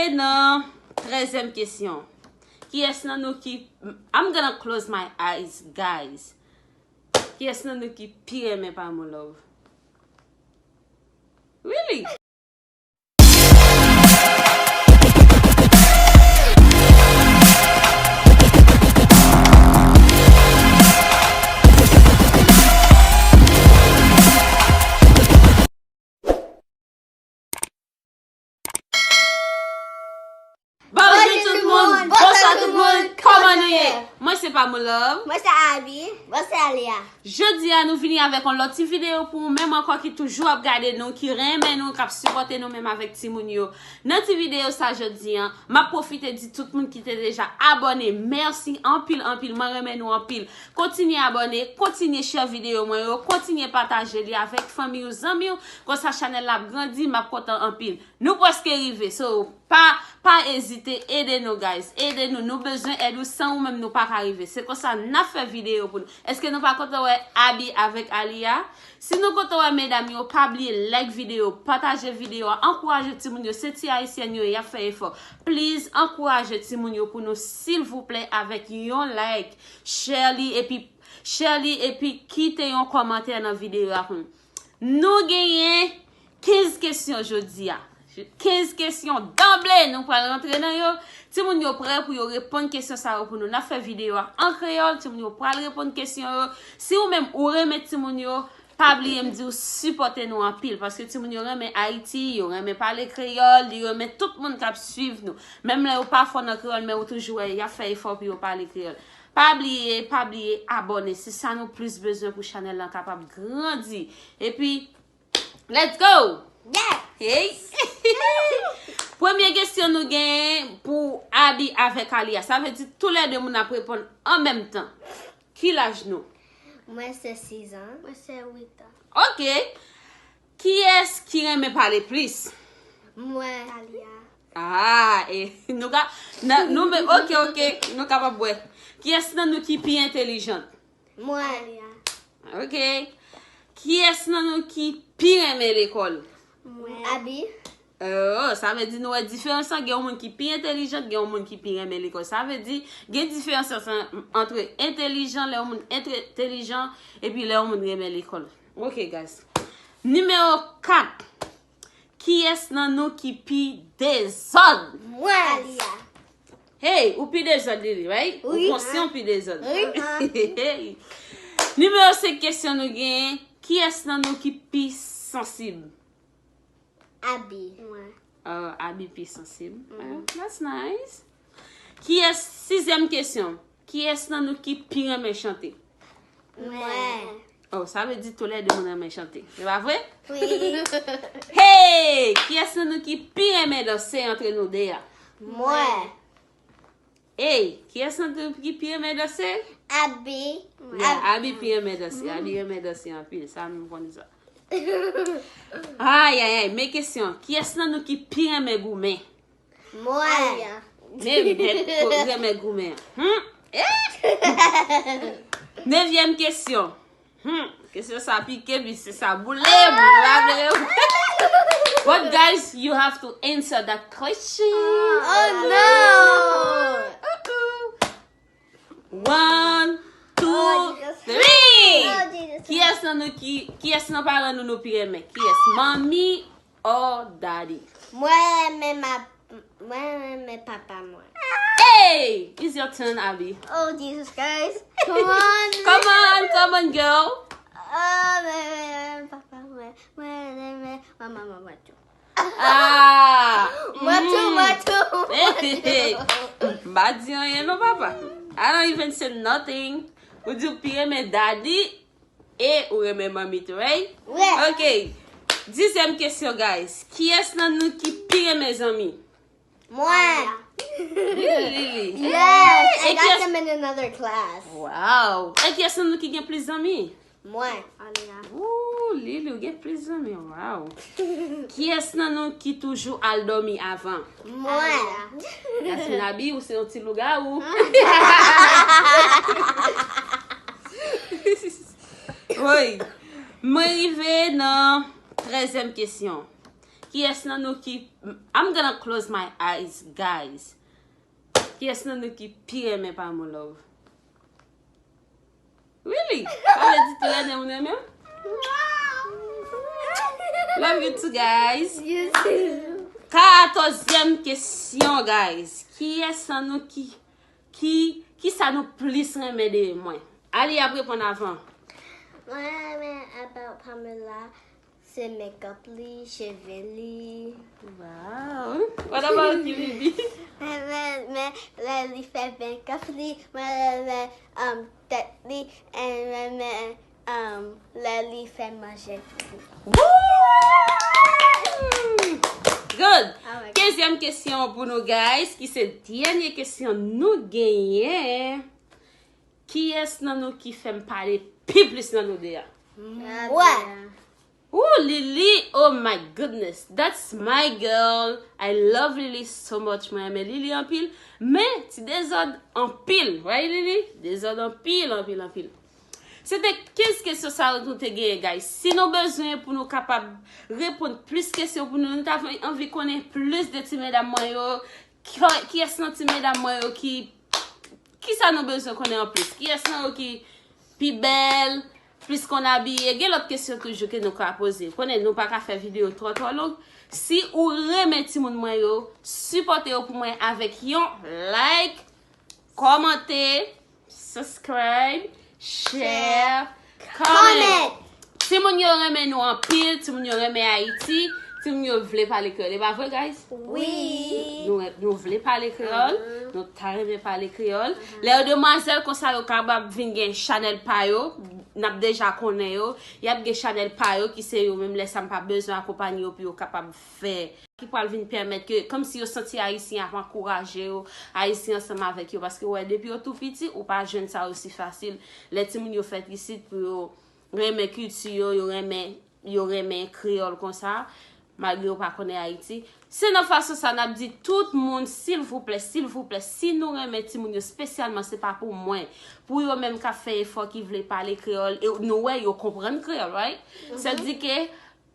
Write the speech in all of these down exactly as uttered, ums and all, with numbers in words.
Nan trèzyèm kesyon. Kiyès nan nou ki, I'm gonna close my eyes, guys. Kiyès nan nou ki pi renmen Pamou Love? Really? Bonjou tout moun, bonswa tout moun, kòman nou ye? Mwen se Pamou Love. Mwen se Abby. Mwen se Alia. Jodi a nou vini avèk yon lòt ti videyo pou ou menm ankò ki toujou ap gade nou, ki renmen nou, k ap sipòte nou menm avèk timoun yo. Nan ti videyo sa jodi a, m ap pwofite di tout moun ki te deja abòne, mèsi anpil, anpil, mwen renmen nou anpil. Kontinye abòne, kontinye share videyo mwen yo, kontinye pataje li avèk fanmi w, zanmi w, konsa chanèl la ap grandi, m ap kontan anpil. Nou prèske rive, so pa, pa ezite, ede nou, guys, ede nou, nou bezwen èd ou, san ou menm nou pa ka rive. Se konsa n ap fè videyo pou nou. Èske nou pa kontan wè Abby avèk Alia? Si nou kontan wè medam yo, pa bliye like videyo, pataje videyo a, ankouraje timoun yo, se ti ayisyèn yo, y ap fè efò. Please, ankouraje timoun yo pou nou, silvouplè, avèk yon like, share li, epi, share li, epi kite yon kòmantè nan videyo a pou nou. Nou genyen kenz kesyon jodi a. Kenz kesyon danble, nou pral rantre nan yo. Timoun yo prè pou yo reponn kesyon sa yo pou nou. N ap fè videyo a an kreyòl, timoun yo pral reponn kesyon yo. Si ou menm ou renmen timoun yo, pa bliye m di w sipòte nou anpil, paske timoun yo renmen Ayiti, yo renmen pale kreyòl, yo renmen tout moun k ap swiv nou. Menm lè yo pa fò nan kreyòl, men ou toujou wè y ap fè efò pou yo pale kreyòl. Pa bliye, pa bliye abòne. Se sa nou plis bezwen pou chanèl lan kapab grandi. Epi, let's go! Yeah! Hey! Premye kesyon nou gen pou Abby avèk Alia. Sa vle di toulède moun ap reponn an menm tan. Ki laj nou? Mwen se sis an. Mwen se uit an. Ok. Kiyès ki renmen pale plis? Mwen. Alia. Ah, e, nou ka, nan, nou men, ok, ok, nou kapab wè. Kiyès nan nou ki pi entèlijan? Mwen. Alia. Ok. Kiyès nan nou ki pi renmen lekòl? Mwen. Abby. Oh, sa vle di nou wè diferans lan, gen yon moun ki pi entèlijan, gen yon moun ki pi renmen lekòl. Sa vle di, gen diferans lan antre entèlijan, lè yon moun entèlijan, epi lè yon moun renmen lekòl. Ok, guys. Nimewo kat. Kiyès nan nou ki pi dezòd? Mwen. Alia. Hey, ou pi dezòd, Lili, right? Wi. Ou konsyan ou pi dezòd. Wi. Hey. Nimewo senk kesyon nou genyen. Kiyès nan nou ki pi sansib? Abby. Mwen. Oh, Abby pi sansib. Mhm. Oh, that's nice. Kiyès, sizyèm kesyon. Kiyès nan nou ki pi renmen chante? Mwen. Oh, sa vle di toulède moun renmen chante. Se pa vre? Wi. Hey! Kiyès nan nou ki pi renmen danse antre nou de a? Mwen. Hey! Kiyès nan nou ki pi renmen danse? Abby. Yeah, Abby pi renmen danse. Abby renmen danse anpil. Sa, nou konn sa. Ay, ay, ay. Men kesyon. Kiyès nan nou ki pi renmen goumen? Mwen. Men mèt ko renmen goumen. Hmm? Eh? Nevyèm kesyon. Hmm. Kesyon sa pike, misye sa boule, boule la, boule. But guys, you have to answer that question. Oh no! Uh-oh. One, two, three. Kiyès nan nou ki, kiyès nan paran nou nou pi renmen? Kiyès? Manmi or daddy? Mwen renmen ma, mwen renmen papa mwen. Hey! It's your turn, Abby. Oh, Jesus Christ. Come on. Come on, come on, girl. Oh, mwen renmen papa mwen. Mwen renmen manman mwen tou. Ah! Mwen tou, mwen tou, mwen tou. M pa di anyen non, papa. I don't even say nothing. Ou di ou pi renmen daddy e ou renmen manmi tou, right? Wi. Ok. Dizyèm kesyon, guys. Kiyès nan nou ki pi renmen zanmi? Mwen. Really, really? Yes, I got them in another class. Wow. E kiyès nan nou ki gen plis zanmi? Mwen. Ooh, Lili, ou gen plis zanmi. Wow. Kiyès nan nou ki toujou al dòmi avan? Mwen. Yasmin Abi, ou se yon ti lougawou. Woy. Mwen rive nan trèzyèm kesyon. Kiyès nan nou ki, I'm gonna close my eyes, guys. Kiyès nan nou ki pi renmen Palm Love? Really? Sa vle di tou lè de moun renmen m? Love you too, guys. You too. Katòzyèm kesyon, guys. Kiyès nan nou ki, ki, ki sa nou plis renmen de mwen? Ali ap reponn avan. Mwen renmen about Pamela se makeup li, cheve li. Wow. What about you, Lily? Mwen renmen lè li fè makeup li, mwen renmen um, tèt li, and mwen renmen um, lè li fè manje li. Woo! Good. Oh my God. Kenzyèm kesyon pou nou, guys, ki se dènye kesyon nou genyen. Kiyès nan nou ki fè m pale pi plis nan nou de a? Wè. Ooh, Lily, oh my goodness, that's my girl. I love Lily so much. Mwen renmen Lily anpil. Men, ti dezòd anpil. Right, Lily? Dezòd anpil, anpil, anpil. Se te kenz kesyon sa yo nou te genyen, guys. Si nou bezwen pou nou kapab reponn plis kesyon pou nou, nou ta anvi konnen plis de ti medam mwen yo. Ki- Kiyès nan ti medam mwen yo ki, kisa nou bezwen konnen anplis? Kiyès nan yo ki pi bèl, plis konn abiye? Gen lòt kesyon toujou ke nou ka poze. Konnen nou pa ka fè videyo twò, twò long. Si ou renmen timoun mwen yo, sipòte yo pou mwen avèk yon like, kòmante, subscribe, share, comment. Timoun yo renmen nou anpil, timoun yo renmen Ayiti, timoun yo vle pale kreyòl. E pa vre, guys? Wi. Nou, nou vle pale kreyòl, nou ta renmen pale kreyòl. Lè yo demwazèl konsa yo kapab vin gen chanèl pa yo, n ap deja konnen yo, y ap gen chanèl pa yo ki se yo menm lè sa m pa bezwen akonpanye yo pou yo kapab fè. Ki pral vin pèmèt ke, kòmsi yo santi Ayisyen ap ankouraje yo, Ayisyen ansanm avèk yo, paske wè, depi yo tou piti, ou pa jwenn sa osi fasil. Lè timoun yo fèt isit pou yo renmen kilti yo, yo renmen, yo renmen kreyòl konsa, malgre yo pa konnen Ayiti. Se nan fason sa n ap di tout moun, silvouplè, silvouplè, si nou renmen timoun yo, espesyalman, se pa pou mwen, pou yo menm k ap fè efò, ki vle pale kreyòl, e nou wè yo konprann kreyòl, right? Sa di ke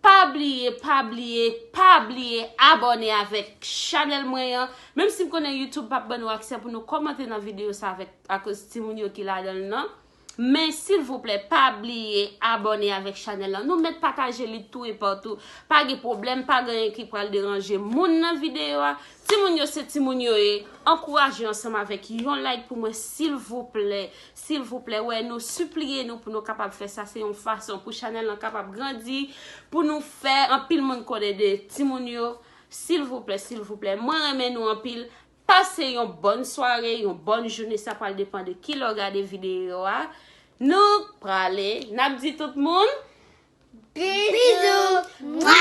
pa bliye, pa bliye, pa bliye abòne avèk chanèl mwen an. Menm si m konnen YouTube p ap ban nou aksè pou nou kòmante nan videyo sa avèk, akoz timoun yo ki ladan l nan. Men silvouplè, pa bliye abòne avèk chanèl lan. Nou mèt pataje li tou e patou. Pa gen pwoblèm, pa gen anyen ki pral deranje moun nan videyo a. Timoun yo se timoun yo ye. Ankouraje yo ansanm avèk yon like pou mwen, silvouplè. Silvouplè, wè, nou sipliye nou pou nou kapab fè sa. Se yon fason pou chanèl lan kapab grandi, pou nou fè anpil moun konnen de timoun yo. Silvouplè, silvouplè, mwen renmen nou anpil. Pase yon bòn sware, yon bòn jounen, sa pral depann de kilè w gade videyo a. Nou prale, n ap di tout moun. Bizou. Mwa.